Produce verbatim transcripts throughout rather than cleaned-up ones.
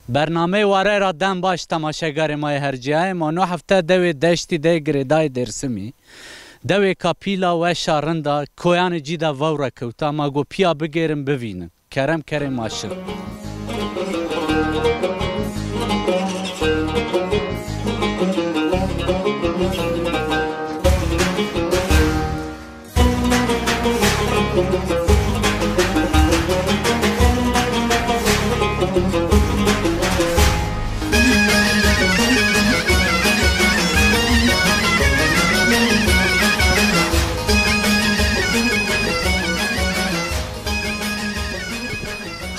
Bernameyê Ware ra dem baş temaşegarê ma yê hercîyayê. Ma no hefte dewê Deştî de girêdayê Dêrsimî. Dewêka pîl a, weş a, rind a, koyanê cî de vewre kewta, ma go pîya bigêrin bivînin. Kerem kerê ma şin.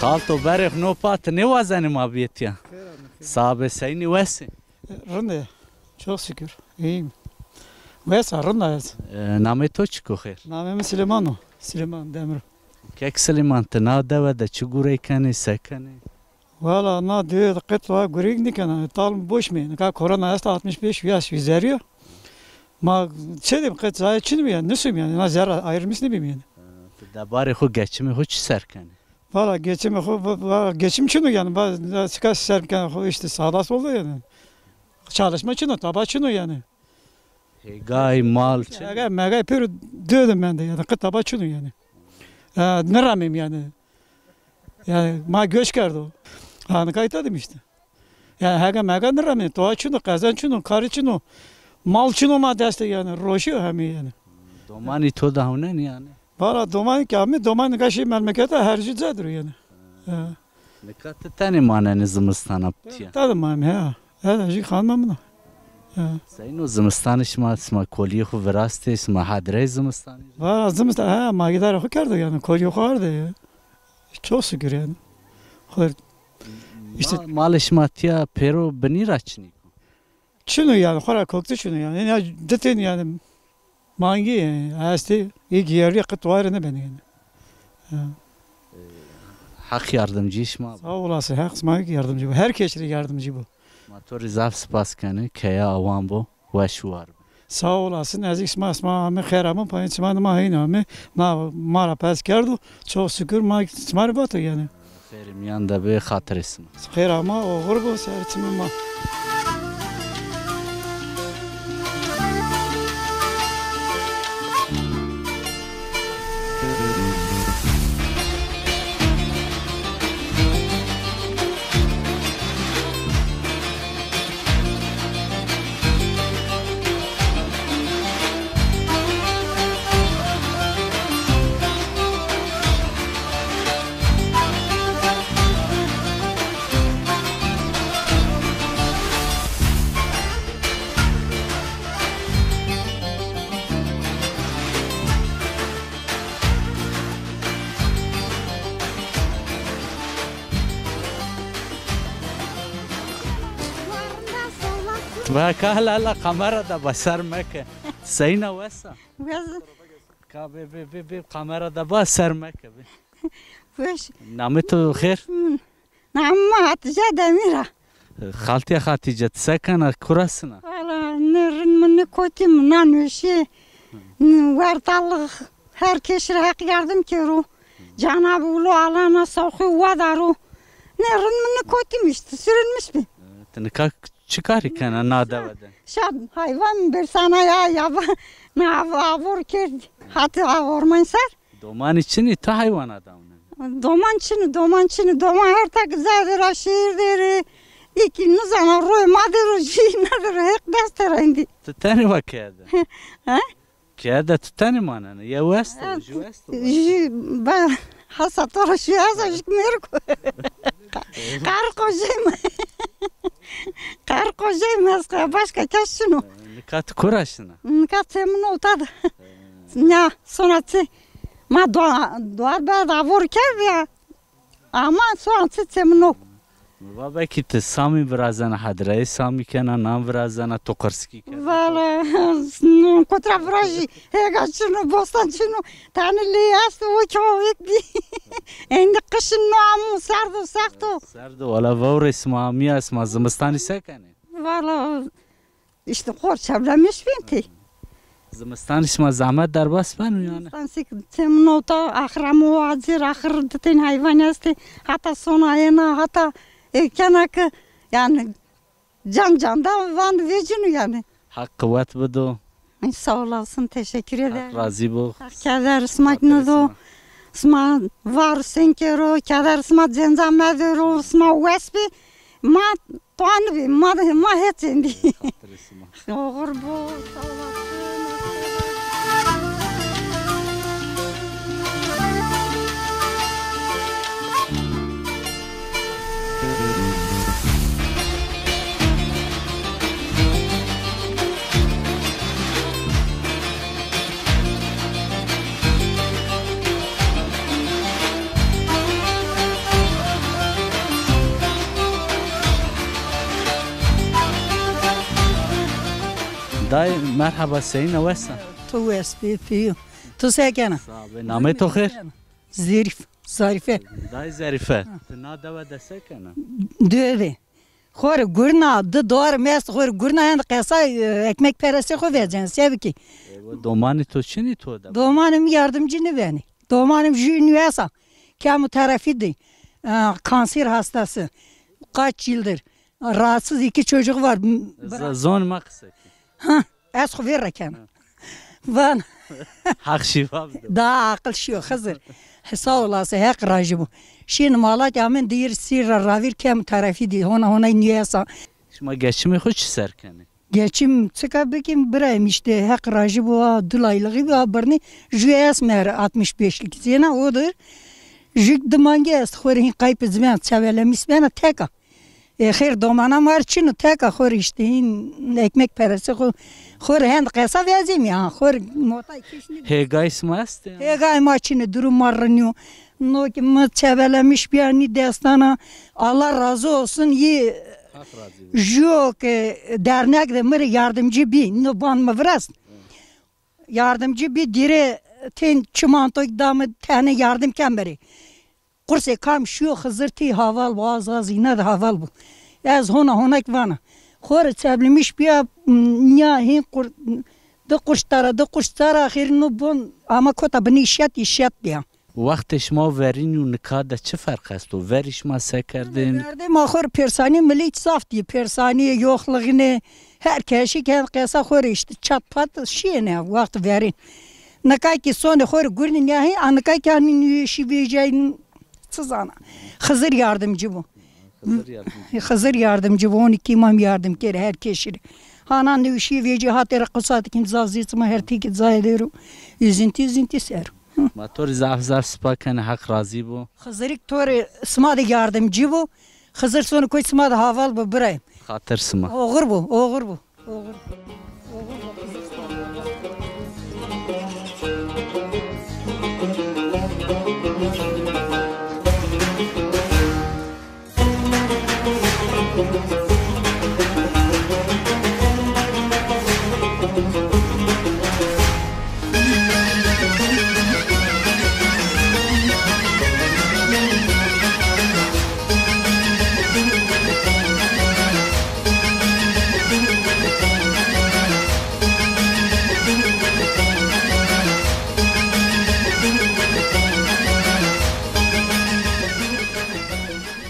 Xalto, berê xo no pa, ti nêwazenê ma biyê tiya? Xêr amê, xêr. Sax bê, seynî, wes ê? Rind ê. Çok şükür. İyiyim. Wes a, rind a ez. E, namê to çik o xêr? Namê mi Silêman o. Silêman Demir. Kek Silêman, ti na dewe de çi gurey kenê, se kenê? Valla na dewe de qet wa gurey nêkena. Tal boş mê. Nika korona esta, altmış beş yaş üzeri yo. Ma çi diyeyim, qet zayê çin mi yani? Nisûm yani. Na zerra ayrılmış ne bileyim yani. Ti debarê xo, geçimê xo çi ser kenê? Valla geçimê xo, va-, va-, geçim çin o yani. Va-, va-, çika ser kenê xo, işte sağda solda yani. Çalışma çin o, taba çin o yani. Hêgay, mal çin o? Hêgay, mêgay pêro dewe de mende yani. Qet taba çin o yani. E, niramêm yani. Yani ma göç kerdo. Ha, nika îta de îme işte. Yani hêga mêga niramê, toa çin o, qezenc çin o, karî çin o. Mal çin o ma dest de yani, roşî yo hemî yani. Domanî to de hewnenî yani? Valla domanî ke amê, domanî nika şî memlekete, hercî ca dir o yani. Ha. Nika ti tenê manenê zimistana tiya? Îta de maneme, ha. Ha, jî xanima min a. Ha. Seyno zimistanê şima, şima kolîyê xo virastê, şima hedreyê zimistanî? Valla zimistan, ha, ma îdarê xo kerdo yani, kolîyê xo arde ya. Çok şükür yani. Xo, işte ma-, malê şima tiya pêro binî ra çinîk o? Çin o yani, xora kokti çin o yani. Ya ditên yani, mangî yani, estê, ê giyerî qet wayre nêbenê yani. Ha. Heq yardimcî şima bo. Sağ olasın, Heq sima yardimcî bo. Her kes rê yardimcî bo. Ma to rê zaf spas kenê, keya awan bo. Weş û war be. Sağ olasın. Ez kî sima, sima amê xêr amon, payîn sima nima hîn amê. Na ma ra pers kerdo. Çok şükür ma sima rê vato yani. Xêrê mîyan de bê, xatirê sima. Xêr ama, oxir bo, ser çimê ma. Beka, hele hele kamera de ba, ser meke. Seyna, wes a? Wes. Ka bê, bê, bê, bê, kamera de ba, ser meke bê. Weş. Namê to xêr? Hmm. Namê mi Hatîce Demîr a. Xaltîya Hatîce, ti se kena, kura sina? Valla ne rind mi, ne kotî mi, na nuşî. Ne wertalix, her kes rê Heq yardim kero. Cenab-ı Ulu Alana sawxî wedaro. Ne rind mi, ne kotî mi, işte sürünmüş bi. Ti nika çi karî kena na dewe de? Şa hayvan bersana ya, ya na av-, avor kerd. Hatî avorman ser. Domanî çinî, ti haywan adawnen? Doman çinî, doman çinî. Doman her tak zade ra, şehir de rê. Îkî nizana roy ma de ro, jî na de ro, Heq dest ra endî. Ti tenê wa keye de? Ha? Keye de ti tenê manena? Yew esto, ha, jû esto? Jû, ba, hasa to ra jû esta, jû mêrik o. Qar qojey mi. Qar qojey mi esta, başka kes çin o. Nika ti kura şina? Nika çê mi no ta de. Ya, sona çê. Ma dua-, duar berd avor kerd ya. Ama sona çê, çê mi no. Mi va belkî ti samî virazena, hedreyê samî kena, nan virazena, toqirsikî kena. Vala, no, kotra virajî, hêga çin o, bostan çin o. Tane lê esto, o ki o vek bî. Endî qişin no amo, serd o, sext o. Serd o, wela vewrê sima amîya, sima zimistanî se kenê? Vala, işte xor çevremiş bîn tê. Zimistanî şima zehmet derbas beno yanî? Zimistan sik çê mi no ta, axir amo acir, axir ditên heyvan estê. Hata sona yena, hata Ê kena ki, yani, can can da van vecinu yani. Hak qüwwet bido. Sağ olasın, teşekkür ederim. Hak razî bo. Hak keder sima nido. Sima var senkero, keder sima cenca medero, sima wes bi. Ma tuan bi, ma, ma hecen bi. Xatirê sima. Oxir bo, sağ olasın. Dayê, merheba, seyîn a, wes a? To wes bî, pîyo. To se kena? Sağ be. Namê to xêr? Zerîf, Zarife. Dayê Zerîfe, ti na dewe de se kena? Dewe. Xo rê gurna, di dor mest xo rê gurna, hende qesa, e, ekmek peresê xo vecen, se bikî. E, domanê to çinî to de? Domanê mi yardımcı nêbenî. Domanê mi jü üniversite, kemu tarafî di. E, kanser hastası. Kaç yıldır. Rahatsız, iki çocuğu var. Z-, zon ma qise ki. Ha, ez xo vêr ra kena. Van. Haq şîfa bido. Da aqil şîyo, Xizir. Sağ olasın, Heq rajî bo. Şîn Malatya, amen diyir sîr ra ravîr kem tarafî dî. Hona hona niyesa. Şima geçimê xo çi ser kenê? Geçim çika bikim birayım işte, Heq rajî bo, a dul aylığı bo, a birnî jü es mer altmış beşlik zêna odur. Jük dimange est, xo rê hin qayp zmen, çevelemis bena teka. E, xêr domana mar çin o, teka xo rê işte hîn ekmek peresê xo, xo rê hend qesa vezîm ya, xo rê motay kîş nî. Hêgay sima estê? Hêgay ma çin o, durum ma rinî yo. No ki mi çevelemiş bîya nî destana, Allah razı olsun, yî Hak razı olsun. Jüyo ki dernek de mi rê yardımcı bî, no ban mi virast. Yardımcı bî, dîrê tên çimanto da mi tenê yardım ken berê. Qursê kam şîyo, Xizir tî haval bo, az az îna de haval bo. Ez hona honek vana. Xo rê çevlemiş bîya, m, nîya hîn qur-, di quş tara, di quş tara, axirî no bon ama kota binî şet, î şet bîya. Wextê şima verîn û nika de çi ferq esto? Verî şima se kerdên? Verdê ma xo rê pêrsanî milî zaf dî, pêrsanî, yoxluğine, her keşî kend qesa xo rê işte çat pat şîyêne wext verîn. Nika ki sonê xo rê gurnî nîya hî, a nika ki hanî nüyeşî vêcayîn çi zana. Xizir yardımcı bo. Xizir yardımcı. Xizir yardımcı bo, on iki imam yardım kere her keşî rê. Hana nüyeşî vêcî hatê ra qisat kim zaf zî çima her têkî cayê der o. Üzüntü, üzüntü ser. Ma to rê zaf zaf spa kenê, Heq razî bo. Xizirîk to rê sima de yardımcı bo. Xizir sonê koy sima de haval bo birayê. Xatir sima. Oxir bo, oxir bo. Oxir. Oxir bo, Xizir sima.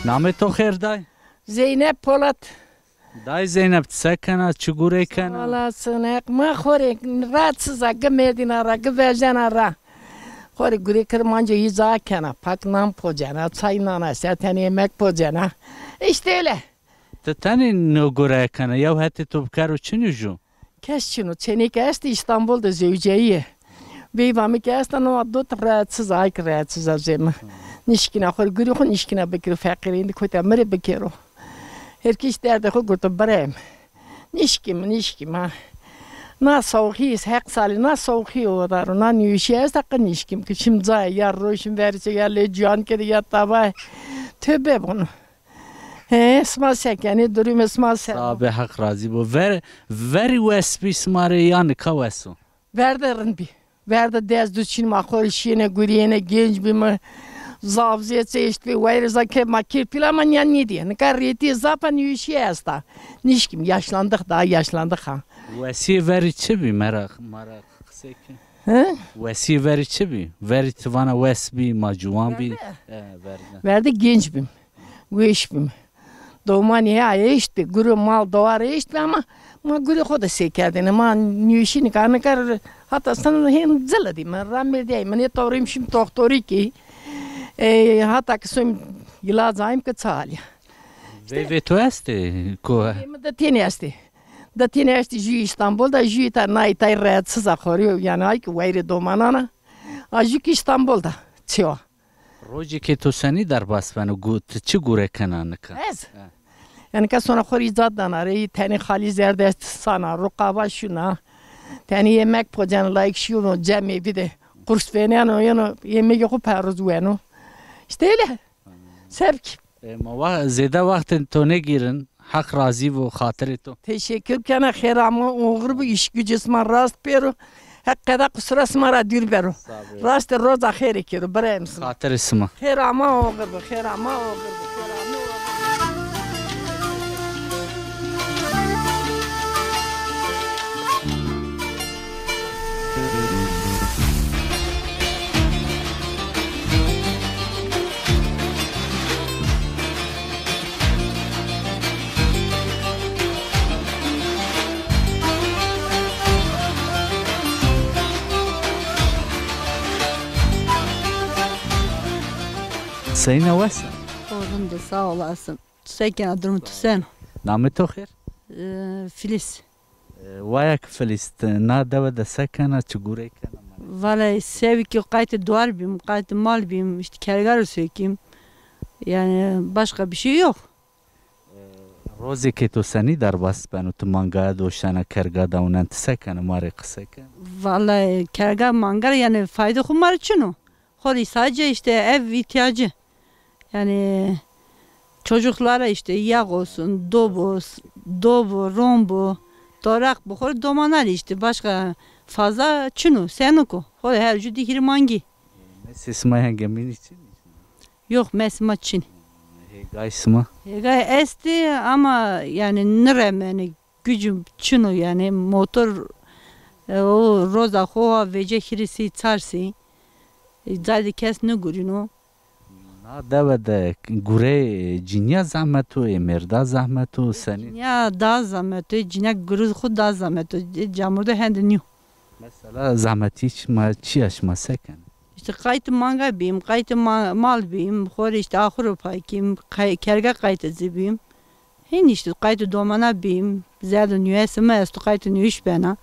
Namê to xêr day? Zeynep Polat. Day Zeynep, ti se kena, çi gurey kena? Sağ olasın, Heq ma xo rê rahatsız a, gi merdîna ra, gi vejena ra. Xo rê gurey Kirmancî yî ca kena, pak nan pocena, çay nana, se tenê yemek pocena. İşte öyle. Ti tenê no gurey kena, yew hetê to bikero çin o jû? Kes çin o, çênêke estê Îstanbul de zewceyî yê. Veyva mi ke esta, no dot rahatsız, ay ki rahatsız a zê mi. Nişkîna xo rê gurî xo nişkîna bikiro, feqîrê îndî kota mi rê bikero. Her kes derdê xo gurto birayê mi. Nişkîm, nişkîm ha. Na sawxî, Heq salî, na sawxî o daro, na nîyoşî esta qe nişkîm ki şim cayê ya roşim verî se ya lê ciyan kede ya tavay. Tövbe bunu. He, sima se kenê, durumê sima se? Sağ be, Heq razî bo. Ver, verî wes bî sima rê ya nika wes o? Ver de rind bî. Ver de dez du çin ma xo rê şîyêne, gurîyêne, genc bîme. Zaf zê çeşit bî. Wayîrê za ke ma kir pîl ama nîya nêdîye. Nika rêtîye zaf a, nîyoşîye esta. Nişkîm, yaşlandık, daha yaşlandık ha. Wesîyê verî çi bî? Meraq, meraq qisey ke. He? Wesîyê verî çi bî? Verî ti vana wes bî, ma ciwan bî. Ver de? He, ver de. Ver de genc bîm. Weş bîm. Domanî ya eşt bi, gurê mal dewar eşt bi ama ma gurê xo de sey kerdêne. Ma nîweşî nika, nika hata sen hên zile dî. Mi ramêrdîyay, mi nê tewrê mi şîm toxtorî kî. E, hata ki soym îlac ayim ki çi halî ya. Veyvê to estê ko? Veyvê mi de tênê estê. De tênê estê jûyî Îstanbul de, jûyî ta nayî tay rehetsiz a xorî, yanî ay ki wayîrê domanan a. A jû kî Îstanbul de çê wa. Rojêkê to senî derbas beno, gu-, ti çi gure kena nika? Ez? He. Yanî ke sona xo rê îcat dana rê, tenê xalî zerdest sana, ruqaba şuna. Tenê yemek poceno, layik şîyo cemê bide. Qurs vêneno, yeno yemegê xo perroz weno. Îşte öyle. Sebk. E, ma wa-, zêde wextê to nêgîrin. Heq razî bo, xatirê to. Teşekkür kena, xêr ama, oxir bo, îş gücê sima rast bêro. Heq qeda qusura sima ra dûr bero. Sağ ol. Rastê roza xêrê kero, birayê mi sima. Xatirê sima. Xêr ama, oxir bo, xêr ama, oxir bo, xêr ama, oxir bo. Seyna wes a? Oğlum da sağ olasın. Sekena durum tu sen. Namê to xêr? Ee, Filiz. E, waya ki Filîst, na dewe de se kena, çi gurey kena? Vallahi sewî ki qaytê dewar bîm, qaytê mal bîm, işte kerga ro sewî kîm. Yani başka bir şey yok. E, rozêkê to senî derbas beno, ti mangaya de oşena, kerga de onen, ti se kenê, ma rê qise ke. Vallahi kerga manga ra yani fayde xo ma rê çin o. Xo rê sadece işte ev ihtiyacı. Yani çocuklara işte yağ olsun, do bo, do bo, ron bo, toraq bo, xo rê domanan işte, başka fazla çin o, senik o. Xo rê her cü di hîrê mangî. Mesê sima hengemînî çin? Yok, mesê ma çin. Hêgay sima? Hêgay estê ama yani niremeni. Gücüm çin o yani, motor, e, o roza xo wa vecê hîrê sey, çar sey. E, cay de kes nigurîno. Na dewe de gurê cinîya zehmet o, ê mêrda zehmet o, senî? Cinîya daha zehmet o, ê cinîya gurî xo daha zehmet o. E, camurde hende nîyo. Mesela zehmetî şima çi ya, şima se kenê? İşte qaytê manga bîm, qaytê ma-, mal bîm, xo rê işte axuro pay kîm, kay-, kerga qaytê ci bîm. Hên işte qaytê domana bîm, zerdo nüyesi mi esto, qaytê nüyüş bena.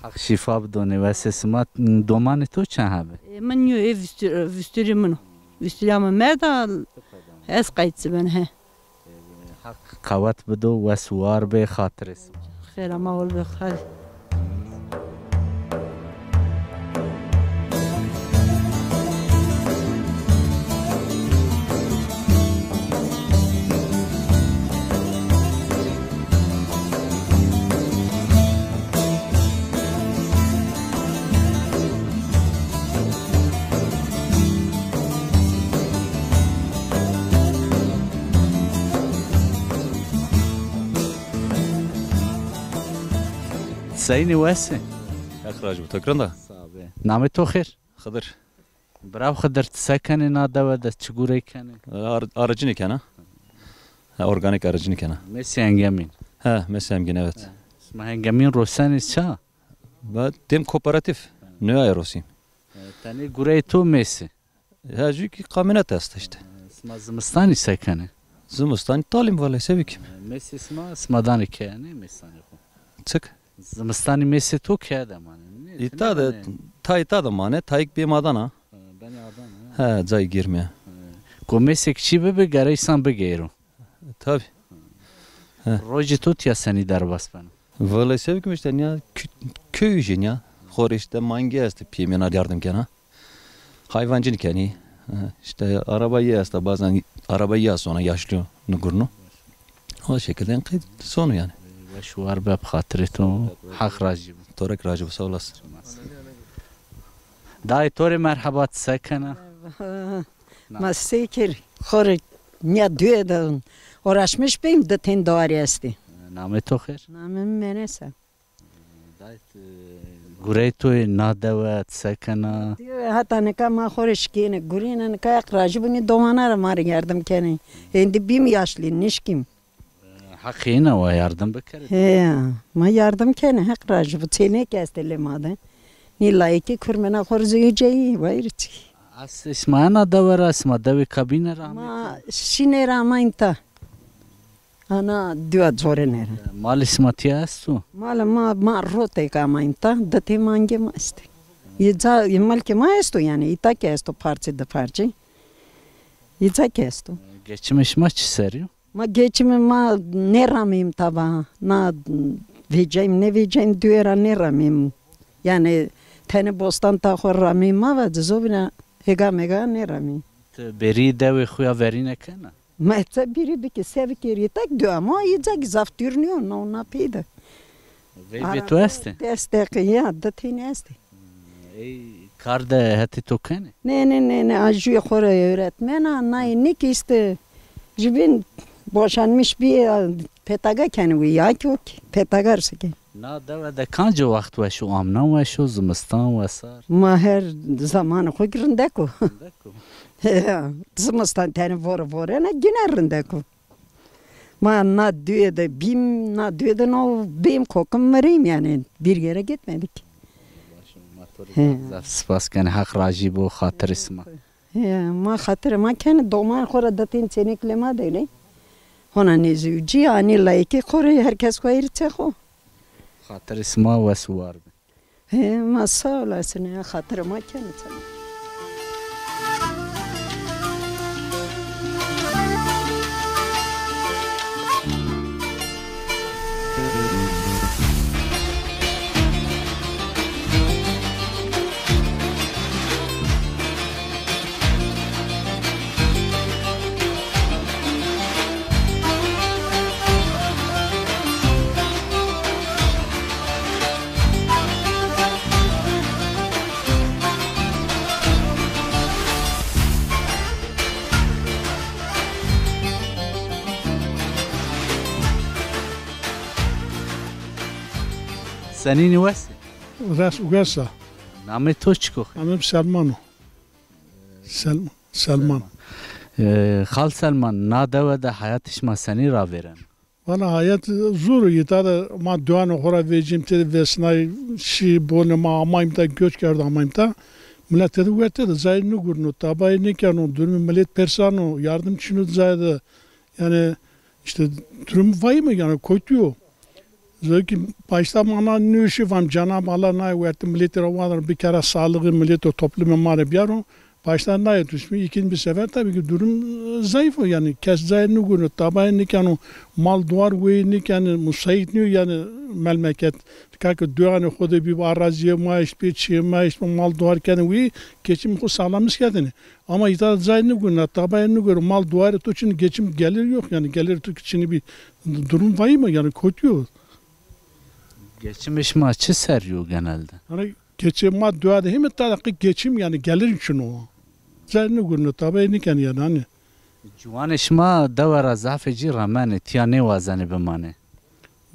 Heq şîfa bido nêwesê sima. Domanê to çend heb ê? E, mi nîyo, ê vistür-, vistürî min o. Vistürîya mi merda, ez qayt ci ben, he. Heq qewet bido, wes û war bê, xatirê sima. Xêr ama, hol bê, xal. Seynî wes ê? Heq razî bo, to ki rind a? Sağ be. Namê to xêr? Xidir. Birav Xidir, ti se kenê na dewe de, çi gurey kenê? Ar-, arıcını kena. Ha, organik arıcını kena. Mesê hengemîn. Ha, mesê hemgin, evet. Sima hengemîn rosenê ça? Ba, dem kooperatif. Nöya rosîm. E, tenê gurey to mesê? Ha, jü ki kamyonet est işte. Sima zimistanî se kenê? Zimistanî talim vale, se bikîm. Mesê sima, sima danê keye, nê mesanê xo? Çik? Zimistanî mesê to keye de manê. Nê, îta de, tay îta de manê, tayêk bê Adana. Ha, benê Adana, ha. Ha, cayê gêrmî ya. Ha. Ko mesêk çî bibi, gerey san bigeyro. Tabi. Ha. Rojê to tîya senî derbas beno? Vale se bikîm işte, nîya kö-, köyü jê nîya. Xo rê işte mangî estê, pîyê mi na yardım kena. Hayvancını kenî. Ha, işte araba yê esta, bazen araba yê sona yaşlı nigurno. O şekilde qey sonu yani. Weş û war be, bi xatirê to. Heq rajî bo. To rê ki rajî bo, sağ olasın. Dayê, to rê merheba, ti se kena? Ma se kerî? Xo rê nîya duye de uğraşmış bîm, di ten dewarî estê. Namê to xêr? Namê mi Menes a. Dayê, e, Gurey to yê na dewe, ti se kena? Dewe heta nika ma xo rê şikêne, gurîne, nika heq rajî bo nê domana ra ma rê yardim kenê. Êndî bîm yaşlî, nişkîm. Heqê ina wa yardim bikerê. He, ma yardim kenê, heq rajî bo. Çênêk estê lê ma de. Nî layikî kurmena xo rê zewiceyî, wayîrê çi. Est sima ena dewe ra, sima dewê kabîne ra amê? Ma şînê ra amayn ta. Ana dua corêne ra. Malê sima tîya esto? Malê ma, ma rotêk amayn ta, di tê mangê ma estê. Îca, î milkê ma esto yanî, îta kî esto parçe di parçe. Îca kî esto. Geçimê şima çi serî yo? Ma geçimê ma nêrameyîm taba. Na vecayîm, nêvecayîm, duê ra nêrameyîm. Yanî tenê bostan ta xo rameyîm, ma vacî zobîna hêga mêga nêrameyîm. Ti bêrî dewê xo ya verîne kena? Ma ete bîrî bikî, se bikerî, tek dua ma îca kî zaf dûr nîyo, no na pey de. Veyvê to estê? Des deqî ya, di tîne estê. Ey kar de hetê to kenê? Nê, nê, nê, nê, a jûyê xo ra öğretmen a, nayê nêkî îşte. Jübin boşanmış bir petaga kenê wî, ya ki o ki petaga rişike. Na dewe de kanci waxt weş o, amnan weş o, zimistan, wesar? Ma her zamanê xo kî rindek o. Rindek o. Ya, zimistan tenê vore vorena, gine rindek o. Ma na duye de bîm, na duye de no bîm, kokim, mirîm yanî. Bir yere gitmedik. He. Zaf spas kenê, Heq rajî bo, xatirê sima. He, ma xatirê ma kenê, domanê xo ra di tîn çênêk lê ma deynê. Hona nêzewicî, anî layikê xo rê, her kes xo êrî çê xo. Xatirê sima wes û war be. He, ma sağ olasın ya, xatirê ma kenê çê. Senînî wes ê? Res û wes a. Namê to çik o? Namê mi Selman o. Sel-, Selman. Ee, Xal Selman, na dewe de heyatê şima senî ravêreno? Valla heyat zor o. Îta de ma duanê xo ra vecîm, têde vesnay, şî bonê ma, amayîm ta, göç kerdo amayîm ta. Milet têde werte de, cayê nêgurîno, tabayê nêkeno, durumê milet persan o, yardim çin o cayê de. Yanî îşte durum vahîm o, yanî kotî yo. Zor ki başta ma na nêweşî, vam Cenab Allah nayê wertê miletî ra wadeno, bikera sağlığı milet û toplumê ma rê biyaro. Başta nayê tuşmî, îkînci sefer tabii ki durum, e, zayıf o yanî. Kes cayê nêgurîno, tabayê nêkeno, mal duar weyî nêkenê, musayît nîyo yanî memleket. Nika ke duanê xo de bî, arazîyê ma eşt bî, çîyê ma eşt bî, mal duar kenê weyî, geçimê xo sağlam iskerdêne. Ama îta de cayê nêgurîna, tabayê nêgurîno, mal duarê to çin, geçim, gelir yok yanî, gelir to ki çinî bî, durum vahîm o yanî, kotî yo. Geçimê şima çi serrî yo genelde? Yanî geçê ma dua de heme ta de qe geçim yanî gelir çin o. Cayê nêgurîno, tabayê nêkenê yanî, hanî. Ciwanê şima dewe ra zafê ci remenê, tîya nêwazenê bimanê.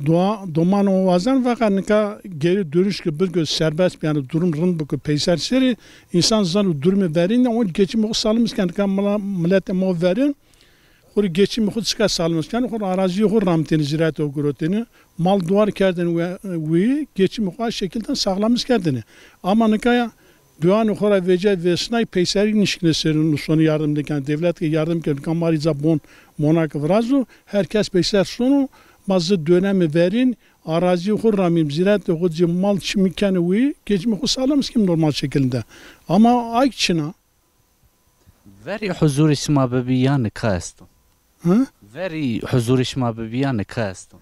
Dua, doman o wazen, fakat nika geri dönüş ki bir göz serbest bi, yanî durum rind biko, peyser serî însan zano durumê verîn de, o geçimê xo sağlam iskerdêne. Nika mila-, miletê ma verîn, xo rê geçimê xo çika sağlam iskerdêne, xo rê arazîyê xo ramtêne, ziraetê xo girotêne, mal duar kerdêne we-, wî, geçimê xo a şekilden sağlam iskerdêne. Ama nika ya duanê xo ra vecay vesnay, peyserî nişkîne serî, nusonî yardim nêkenê. Dewlet ke yardim keno, nika ma rê îca bon mona ke virazo, her kes peyser sono, ma zi dönemê verîn, arazîyê xo ramîm, ziraetê xo ci mal çimî kenê wî, geçimê xo sağlam iskîm normal şekilde. Ama ay çin a. Verî huzurê şima bibî ya nika esto? Hı? Verî huzurê şima bibî ya nika esto?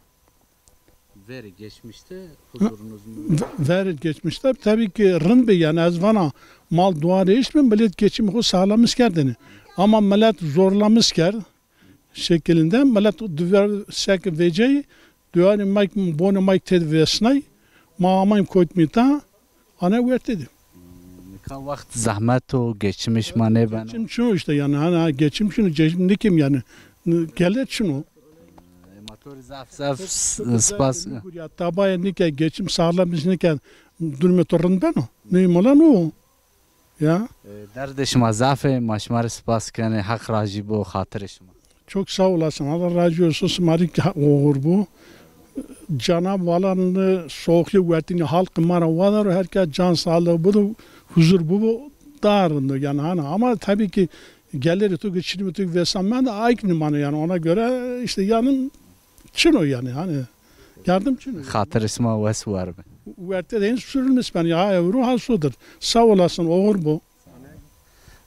Verî geçmişte huzurunuz mu? Ve-, verî geçmişte tabii ki rind bi, yanî ez vana mal duarê eşt bi, milet geçimê xo sağlam iskerdêne. Ama milet zorlam iskerd şekilinde, milet duvar sek vecey, duanê ma, bonê ma têde vesnay, ma amayîm kotmî ta, ana wertê de. Nika wext zehmet o, geçimê şima nêbeno. Geçim çin o îşte yanî, hana geçim çin o, geçim nêkêm yanî. Gelir çin o. E, ma to rê zaf zaf s-, spas. Ya tabayê nêke, geçim sağlam iş nêke. Durumê to rind beno. Ney mala no. Ya. E, derdê şima zaf ê, ma şima rê spas kenê, Heq rajî bo, xatirê şima. Çok sağ olasın. Allah razı olsun. Sima rê ki oxir bo. Cenab-ı Allah'ın soğukluğu verdiğini halkı mara vadar, herkes can sağlığı budu, huzur bu, bu daha rind o yani hani. Ama tabii ki gelir tu geçinimi tu vesamen de aynı mano yani, ona göre işte yanım çin o yani hani. Yardım çin o. Xatirê şima wes war be. Werte de hiç sürülmüş ben ya, evru ha sudur. Sağ olasın, oğur bu.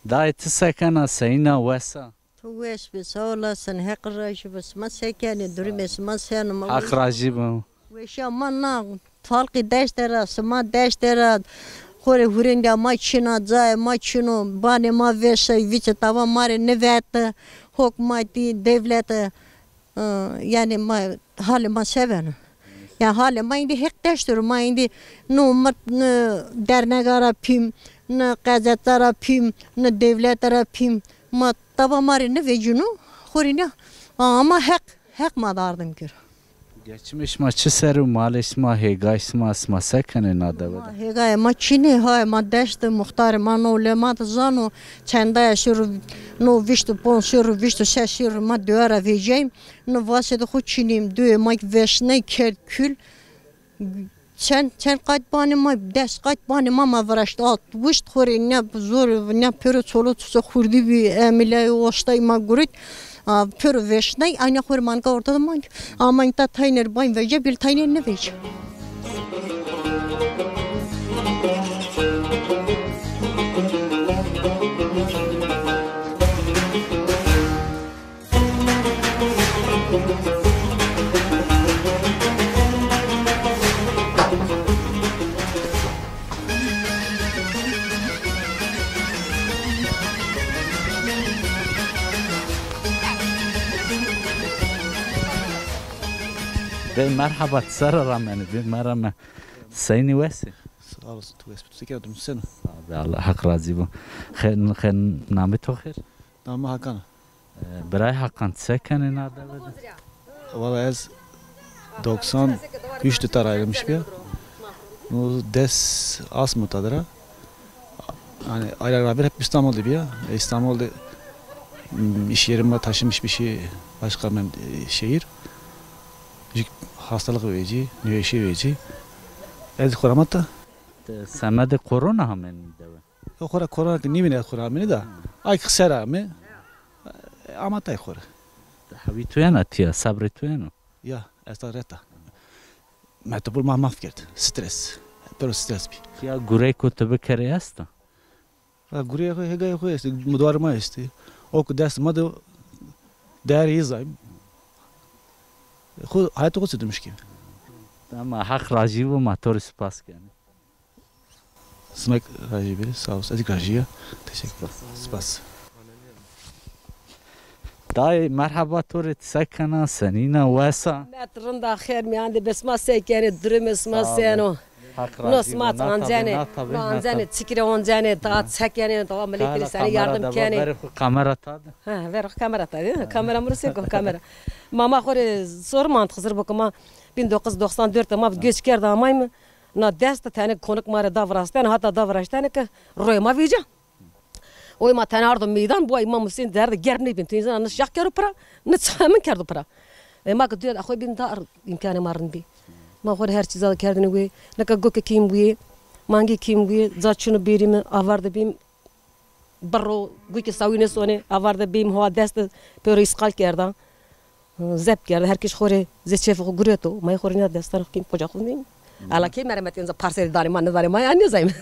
Dayê, ti se kena, seyîna, wes a? Tu weş bî, sağ olasın, Heq razî bo. Sima se kenê, durumê sima seno? Ma Heq razî bo. Weşîya ma na, xalqî deşte ra, sima deşte ra, xo rê hurêndîya ma çin a, cayê ma çin o, banê ma veşay, vîçe tava ma rê nivete, hokmatî, dewlete, ı, yanî ma, halê ma se beno? Ya halê ma îndî Heq deşte ro, ma îndî no ma, ni dernega ra pîm, ni qezeta ra pîm, ni dewlete ra pîm, ma tava ma rê nivecîno, xo rê nîya. Ama Heq, Heq ma de ardim kero. Geçimê şima çi ser o, malê şima, hêgayê şima, şima se kenê na dewe de? Ma hêgayê ma çin ê, hayê ma deşt ê, muxtarê ma no lê ma de zano, çendaya şiro, no vîşt û ponc şiro, vîşt û şeş şiro ma dewe ra vecîyayîm, no vasê de xo çinîm, duyê ma veşnay kerd kül. Çend, çend qayt banê ma, des qayt banê ma, ma viraşt, alt wişt xo rê, ne zor, ne pêro çolo çiçe xurdî bî, emîlay oştay ma gurit, a, pêro veşnay, ayna xo rê manka orta de manc. Ama inta tayner bayn vece, bil tayner nivece. Bê merheba, ti sera ramenî, bê merheba. Seyînî, wes ê? Sağ olasın, tu wes bî. Tu se kenî, tu seno? Sağ ol, Allah Heq razî bo. Xe-, xe-, namê to xêr? Namê Hakan. E, birayê Hakan, ti se kenê na dewe de? Valla ez doksan üç de tar ayrılmış bîya. No des asm o ta de ra. Hani aylar beraber hep İstanbul'da bîya. E, İstanbul'da, m, iş yerime taşınmış bir şey, başka mem-, e, şehir. Jük hastalık vecî, nüveşi vecî. Ez xo ra ma ta. Ti semedê korona amenî dewe? Yo, xora korona ki nîvînê, xora amînî da. Ay ki ser amî. Ama tay xora. Hewî tu yena tiya, sebrê tu yeno? Ya, esta reta. Metobul ma maf kerd. Stres. Pero stres bî. Ya gureyko ti bikerê esta? Ha, gureyê xo, hêgayê xo estî, mudwarê ma estî. O ki dest ma de değer îzayım. Xo, hayatı xo sürdürmüş ki. Tamam, Heq rajî bo, ma to rê spas kenî. Simek rajî bê, sağ ol. Ez kî rajî ya. Teşekkür. Spas. Dayê, merheba to rê, ti se kena, senîna, wes a? Met rind a, xêr mîyan de, bê sima se kenê, durumê sima seno? Heq razî bo. No sima ancenê, no ancenê, çikî rê oncenê, ta se kenê, ta miletî rê senî yardim kenê. Verê xo kamera ta de. Ha, verê xo kamera ta de. Kamera mi rê se ko, kamera. Ma ma xo rê zor mand, Xizir bo ki ma bin dokuz doksan dört de ma göç kerd amayme. Na dest tenê konik ma rê da viraştene, hata da viraştene ki royê ma vêca. Oy ma tene ardo meydan, bu Îmam Huseyîn derde germ nêbîn. Tu înzana ne şax kero pira, ne çamin kerdo pira. E, ma ki duya xo bîn dar, îmkanê ma rind bî. Ma xo rê her çîza de kerdinê wê. Nika goke kîm wê, mangê kîm wê, ca çino bêrîme, avar de bîm. Birro, gukê sawî nêsonê, avar de bîm, hoa dest de pêro îsqal kerda. Zep kerde, her kes xo rê zê çefê xo gureto. Ma yê xo rê nîya destan xo kîm qoca xo nîm. Ala key meremetî enca parselî danê ma, nizanê ma ya nêzayme.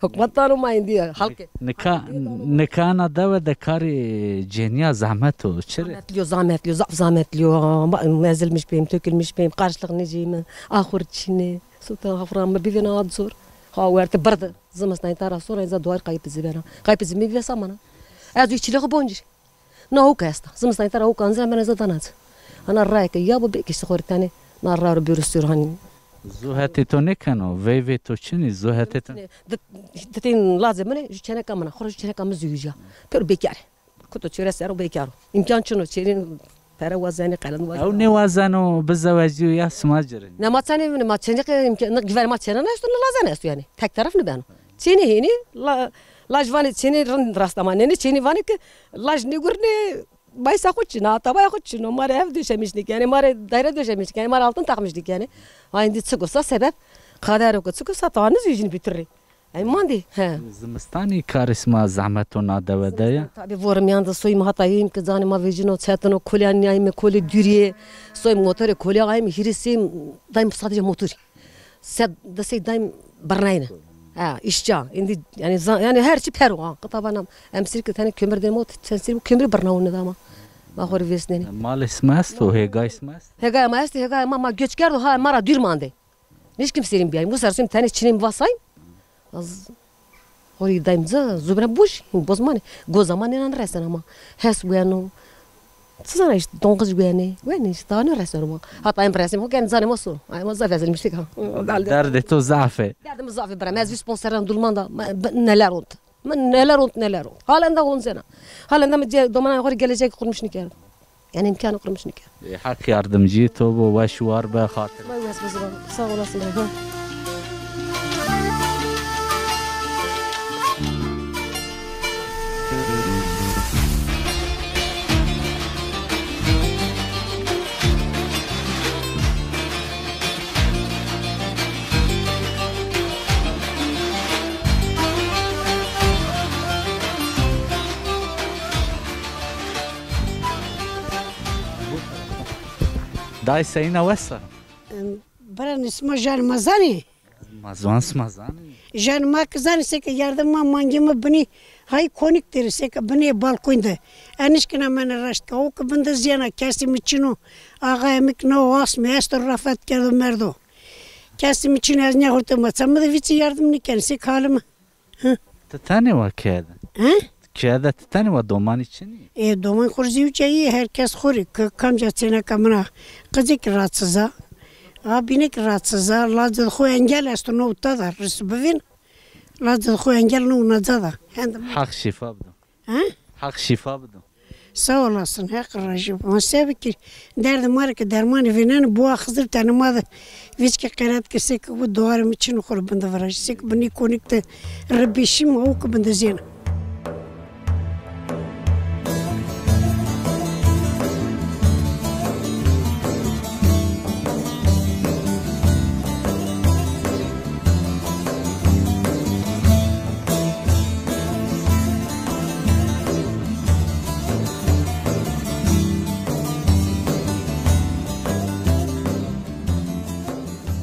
Hukmat dano ma îndî ya, halkê. Nika, nika na dewe de karê cenîya zahmet o, çi rê? Zahmetlî yo, zahmetlî yo, zaf zahmetlî yo. Ma, ezilmiş bêm, tökülmüş bêm, qarşılıq nêcîyme. Axur çin ê. Sultan Xafran mi bivêna ad zor. Ha werte birdi. Zimistan ta ra sonra enca duar qaypî zî bena. Qaypî zî mi vesa mana. Ez û çilê xo boncî. Na hok esta. Zimistan ta ra hok anzî ra bena, ez dana ci. Ana rayê ke ya bo bê kiştî xo rê tenê. Na ra ro bêro sor hanî. Zu hetê to nêkeno, veyvê to çin î, zu hetê to? Di-, di-, ditên lazê min ê, ju çeneka min a. Xora ju çeneka min zû ya. Pêro bêkar ê. Kuto çêre ser o bêkar o. Îmkan çin o, çêrîn Pere wazenê, qelen wazenê. Ew nêwazeno bizewecîyo ya sima ci rê? Ne, ma çenê, ma çenê ke îmkan, ne gîver ma çênen esto, ne lazen esto yanî. Tek teref nêbeno. Çênê hênî, la-, laj vanê çênê rind rast ama nênê, çênê vanê ke laj nêgurnê, baysa xo çin a, tabaya xo çin o, ma rê ev döşemiş nêkenê, ma rê daîre döşemiş nêkenê, ma rê altın takmış nêkenê. Ha, îndî çik o sa sebeb, qadero ke çik o sa, ta nizî jin bîtirê. Ey mandî, he. Zimistanî karê sima zehmet o na dewe de ya? Tabî, vorim yan de soyîm hata yeyîm ke canê ma vejîno, çetin o, kolîya nîyayîme, kolê dûrî yê. Soyîm motorê, kolîya ayîme, hîrê seyîm dayîm sadece motorî. Se, di sey dayîm birnayîne. Ha, îşça. Îndî, yanî, za-, yanî her çî per o, ha. Qita vana, emsîr ke tenê kömür dêmo, çend sîr bu kömürî birnawine de ama. Ma xo rê vêsnenê. Malê sima esto, hêgayê sima esto? Hêgaya ma esto, hêgaya ma, ma göç kerdo, ha, ma ra dûr mande. Nişkim sêrîm biyayîm. Wisa rê soyîm tenê çinê mi vasayîm. Ez xo rê dayîm ci, zobîna boş, hîn bozmanê. Goza ma nênan resena ma. Hes weno. Çi zana îşte, donqic wenê. Wenê îşte, daha nêreseno ma. Hata em resem, ho ken zanê ma so. Ay ma zaf ezilmiştik ha. Derdê to zaf ê. Derdê mi zaf ê bira. Ez vîst ponc serran dulman da, ma, b-, neler ont. Mi neler ont, neler ont. Halen de onzena. Halen de mi ce-, domananê xo rê gelecek qurmuş nêkerdo. Yanî îmkanê qurmuş nêkerdo. E, Heq yardimcî to bo, weş û war be, xatir. Ma weş be ziwan. Sağ olasın. Ha. Dayê seyîna wes a? Em, bira nisma janê ma zanê? Ma zan sima zanê. Janê ma ki zanê, seke yardım ma mangê mi binê hay konik der, seke binê balkon de. Enişkina mene raşt ka, o ki bin de ziyana, kesî mi çin o. Axayê mi ki na o, asmî esto, rafet kerdo merdo. Kesî mi çin o, ez nîya hurte ma. Ça mi de vîçî yardım nîken, seke halî mi. Hı. Ti tenê wa keye de? Hı? Keye de ti tenê wa, domanî çin î? E, doman xo rê zî uca yê, her kes xo rê, ki kamca çêneka min a. Qicê ki rahatsız a. A bîne ki rahatsız a, lacê xo engel esto, no uta da, ris bivîn. Lacê xo engel no unaca da. Hende ma. Heq şîfa bido. Hı? Heq şîfa bido. Sağ olasın, Heq razî bo. Ma se bikir, derdê ma rê ke dermanî vînenê, bowa Xizir tenê ma de vîç ke qeret ke, seke bu duarê mi çin o, xo rê bin de virajî. Seke binê konik de ribîşî ma, o ke bin de ziyana.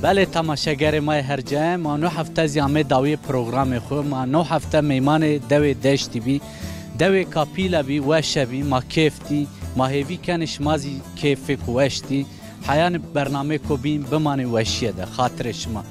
Belê, temaşegerê ma yê her cayê, ma no hefte zî amê dawîyê programê xwu. Ma no hefte meymanê dewê Deştî bî. Dewê kapîle bî, weşe bî, ma kêf dî. Ma hêvî kenê şima zî kêfêko weş dî. Heyanî bernameyêko bîn bimanê weşîye de, xatirê şima.